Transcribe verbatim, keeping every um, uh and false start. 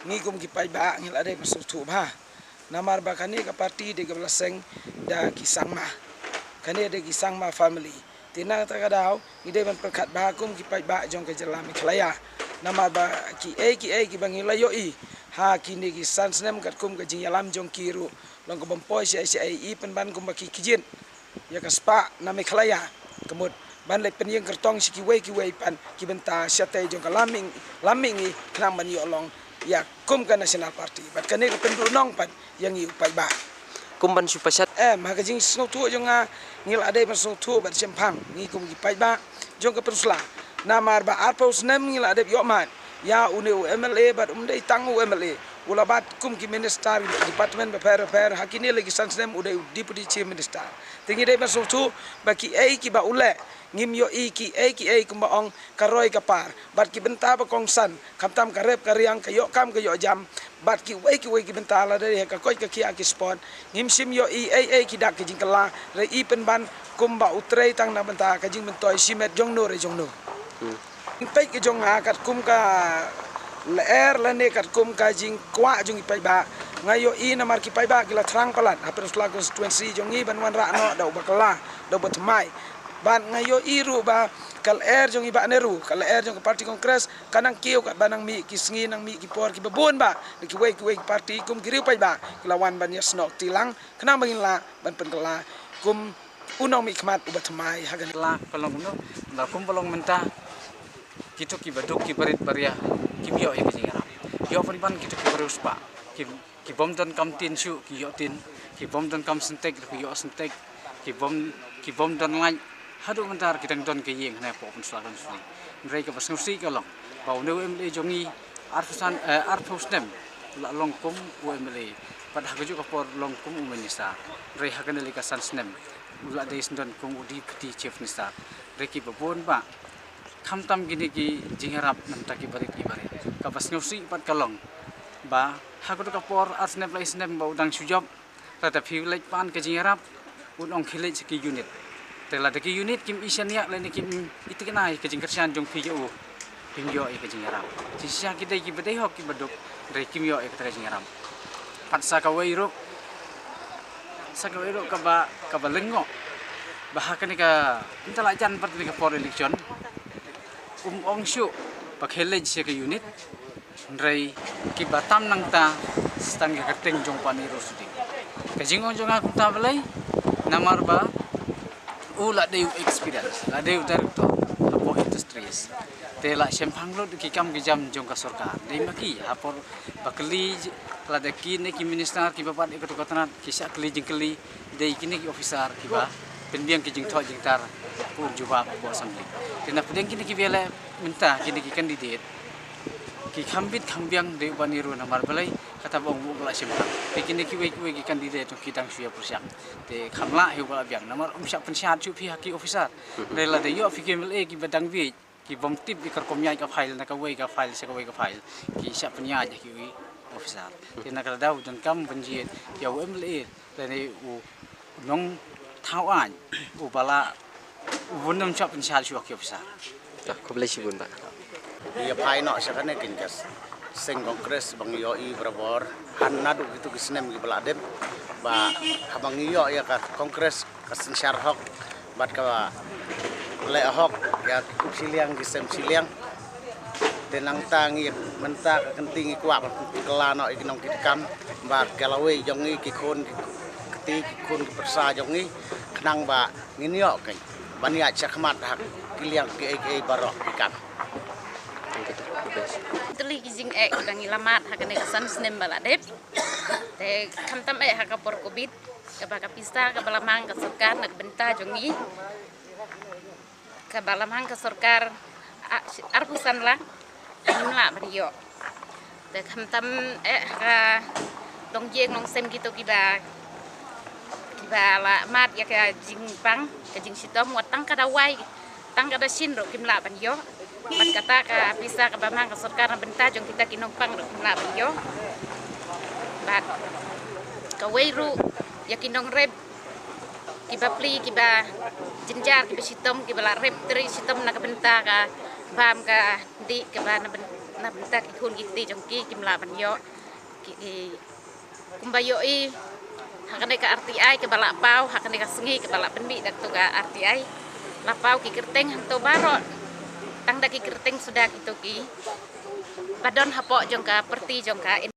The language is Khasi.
Ngi kum ki paidbah ngi la dei ban sngewthuh bha. Namar ba kane ka party dei kaba la seng da ki Sangma. Kane dei ki Sangma family. Te na kata ka daw ngi dei ban pyrkhat bha kum ki paidbah jong ka jylla Meghalaya. Namar ba kiei kiei kiba ngi la ïohi ha kine ki san snem katkum ka jingïalam jong ki ruh long ka bym poi shaei shaei, i pynban kumba ki kjit ïa ka spah na Meghalaya, ka mut ban leit pynïeng kyrtong sha kiwei kiwei pat ki bynta shatei jong ka lam mihngi, lam mihngi khnang ban ïoh long ïa kum ka National Party. Bad kane ka pynduh nong pat ïa ngi u paidbah. Kum ban shu pashat. Em, ha ka jingsngewthuh jong nga, ngi la dei ban sngewthuh bad shemphang ngi kum ki paidbah jong ka peninsula. Namar ba arphew snem ngi la dep ïoh mad ïa une u M L A, bad um dei tang u M L A, u la bat kum ki minister department bapher bapher, ha kine lei ki san snem u dei u deputy chief minister. Te ngi dei ban sngewthuh ba kiei kiba u leh ngim ïohi, kiei kiei kumba ong ka roi ka par bad ki bynta ba kongsan, khamtam ka rep ka riang, ka ïoh kam ka ïoh jam, bad kiwei kiwei ki bynta, lada dei ha ka koit ka khiah ki sport, ngim shym ïohi ei ei ki dak ki jingkylla, hynrei i pynban kumba u trei tang na bynta ka jingmyntoi shimet jongno re jongno. Peit ka jong nga katkum ka lyer lane katkum ka jingkwah jong ki paidbah, nga ïohi namar ki paidbah ki la thrang palat ha Peninsula Constituency jong ngi ban wanrah noh da uba kylla, da uba thymmai. Bad nga ïohi ruh ba ka lyer jong i Bah Nehru, ka lyer jong ka party Congress, ka nang kiew katba nang mih ki sngi, nang mih ki por kiba bun bha da kiwei kiwei ki party, kum ki riew paidbah ki la wan ban ïasnoh kti lang khnang ba ngin lah ban pynkylla kum u nongmihkhmat uba thymmai ha kane. La ka long kumno, la kumba long mynta, kito kiba duk kiba rit baria kim ïoh ïa ka jingïarap. Ïoh pynban kito kiba riewspah, ki, ki bym don kam tin shuh ki ïoh tin, ki bym don kam syntek ruh ki ïoh syntek, ki bym, ki bym don light, haduh mynta ki dang don ka ïing hangne hapoh Peninsula Constituency. Hynrei kaba sngewsih ka long ba une u M L A jong ngi arphew san, eh, arphew snem la long kum u M L A, bad ha kajuh ka por long kum u minister. Hynrei ha kane lei ka san snem u la dei sdang kum u Deputy Chief Minister. Hynrei kiba bun bah, khamtam kine ki jingïarap na bynta kiba rit kiba rit. Kaba sngewsih pat ka long ba ha kajuh ka por, ar snem lai snem ba u dang shu jop, lada phi leit pan ka jingïarap, un ong khie leit sha ki unit. Te lada ki unit kim i shaniah lane kim i tikna ïa ka jingkyrshan jong phi ïa u, phim ïoh ïa ka jingïarap. Shisha ki dei kiba dei hok kiba duk, hynrei kim ïoh ïa kata ka jingïarap. Pat sa kawei ruh, sa kawei ruh kaba, kaba lyngngoh ba ha kane ka, mynta la jan pat kane ka por election, um ong shuh ba khie leit sha ka unit. Hynrei kiba tam nangta sa tang ïa ka kyrteng jong u Bah Nehru Shooting. Ka jingong jong nga kumta balei? Namar ba u la dei u experience, la dei u director hapoh industries. Te la shemphang lut ki kam ki jam jong ka sorkar. Dei ma ki ha por ba kylli, lada kine ki minister kiba bat ïa kato ka tnat ki shah kylli jingkylli, dei kine ki officer kiba pynbiang ki jingthoh jingtar, pynjubab hapoh assembly. Te na pdeng kine kiba ïaleh mynta, kine ki candidate, ki kham bit kham biang da u Bah Nehru namar balei, kata ba ong u ba la shim. Te kine kiwei kiwei ki candidate ki dang shu ïa pyrshang. Te kham lah hi u ba la biang namar um shah pynshad shuh phi ha ki officer. Hynrei lada ïoh phi ki M L A kiba dang bieit, ki bym tip ïa ka rukom ïaid ka file na kawei ka file sha kawei ka file, ki shah pynïaid ha kiwei officer. Te na kata daw donkam ban jied ïa u M L A lane u nongthaw aiñ u ba la, u bun ym shah pynshad shuh ha ki officer. Khublei shibun bah. Ïa phai noh sha kane ka jingïaseng Congress ba ngi ïohi barabor, ha naduh kito ki snem kiba la dep, ba haba ngi ïoh ïa ka Congress ka synshar hok bad ka leh hok ïa ki kup shiliang ki sem shiliang. Te nangta ngi mynta ka kynti ngi kwah ban pynkylla noh ïa ki nongkitkam ba ka lawei jong ngi, ki khun ki kti, ki khun ki pyrsa jong ngi, khnang ba ngin ïoh kein ban ïaid shakhmat ha ki liang kiei kiei baroh ki kam. Tuli ki jingeh kiba ngi la mad ha kane ka san snem ba la dep. Te khamtam eh ha ka por covid, kaba ka pisa kaba la mang ka sorkar na ka bynta jong ngi, kaba la mang ka sorkar, a, arphew san lak, ngim lah ban ïoh. Te khamtam eh ha ka longïing longsem kito kiba, kiba la mad ïa ka jingpang ka jingshitom, wat tang ka dawai, tang ka dashin ruh kim lah ban ïoh. Bad kata ka pisa kaba mang ka sorkar na bynta jong kita ki nongpang ruh kim lah ban ïoh. Bad kawei ruh ïa ki nongrep kiba pli, kiba jynjar, kiba shitom, kiba la rep trei shitom na ka bynta ka bam ka dih kaba na byn-, Na bynta ki khun ki kti jong ki kim lah ban ïoh ki, ki kumba ïohi ha kane ka R T I kaba la paw ha kane ka sngi kaba la pynmih da kato ka R T I. La paw ki kyrteng hangto baroh, tang da ki kyrteng suda kito kiba don hapoh jong ka pyrti jong ka